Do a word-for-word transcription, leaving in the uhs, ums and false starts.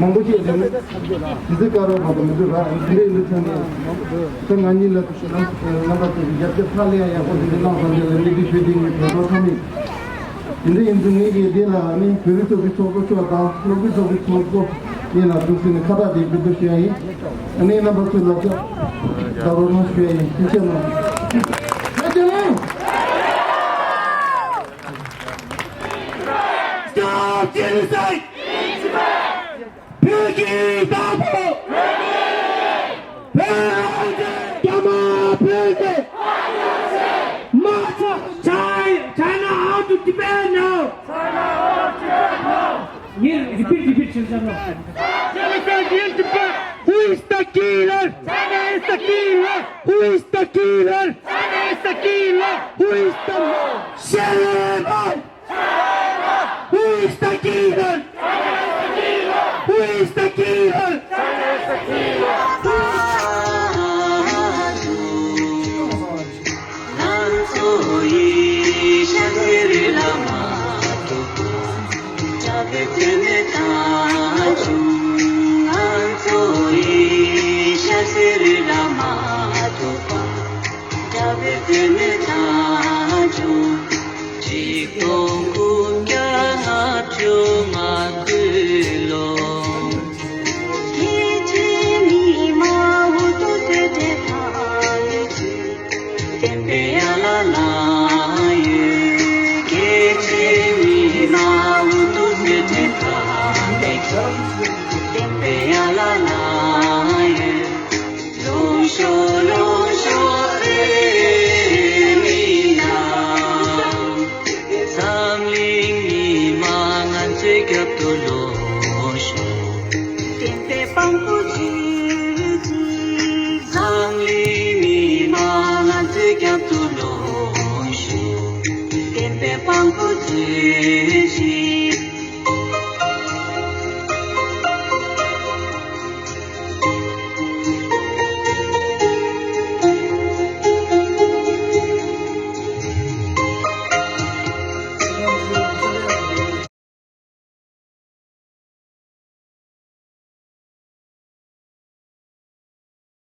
མང་པོ་ཞིག་རེད། དེ་ཚོ་བཀའ་རོགས་མ་གཏོགས་མི་འདུག་ར། དེ་འདྲའི་འདུག་ཚང་ནས་ཁྱེད་ང་གཉིས་ལ་རྣམ་པ་ཚོ་གི་རྒྱབ་སྐྱོར་ཧ་ལས་ཡག་པོ་དེ་འདྲ་གནང་བ་འདི་ལ་མི་འདུག་ཞུ་དེ་ངས་བོད་པ་ཚང་མས། དེ་འདྲ་ཡིན་ཙང་ངེད་ཀྱིས་འདི་ལ་ནི་བོད་རིགས་ཚོགས་པའི་ཚོགས་གཙོ་མཆོག་དང་སློབ་ཕྲུག་ཚོགས་པའི་ཚོགས་གཙོ་གཉིས་ལ་འདུག་ཟེར་ནས་ཁ་བཏགས་དེ་ཕུལ་དུ་ཞུ་ཡ་ཡིན། ཨ་ནི་རྣམ་པ་ཚོས་ལག་ཆ་བརྡབ་རོགས་གནང་ཞུ་ཡ་ཡིན། ཐུགས་རྗེ་གནང་། Stop genocide! བོད་ཀྱི་དམག་དཔུང་། བོད་རང་བཙན། རྒྱ་དམར་བོད་མི། མ་ཚོགས། China, China out of Tibet now! China out of Tibet now! Here, repeat, repeat, children. Genocide in Tibet! Who is the killer? China is the killer! Who is the killer? China is the killer! Who is the killer? Who is the killer? Who is the killer? གཅིག་སྟོང་དགུ་བརྒྱ་ལྔ་བཅུ་ང་དགུ་ལོ། སྐད་ཆའི་མི་མང་འུ་ཐུག་ཏུ་དེ་དང་ལས་ཀྱི་བསྟན་པའི་ཡ་ལ་ལ་ཡོད། སྐད་ཆའི་མི་མང་འུ་ཐུག་ཏུ་དེ་དང་ལས་ཀྱི་བསྟན་པའི་ཡ་ལ་ལ་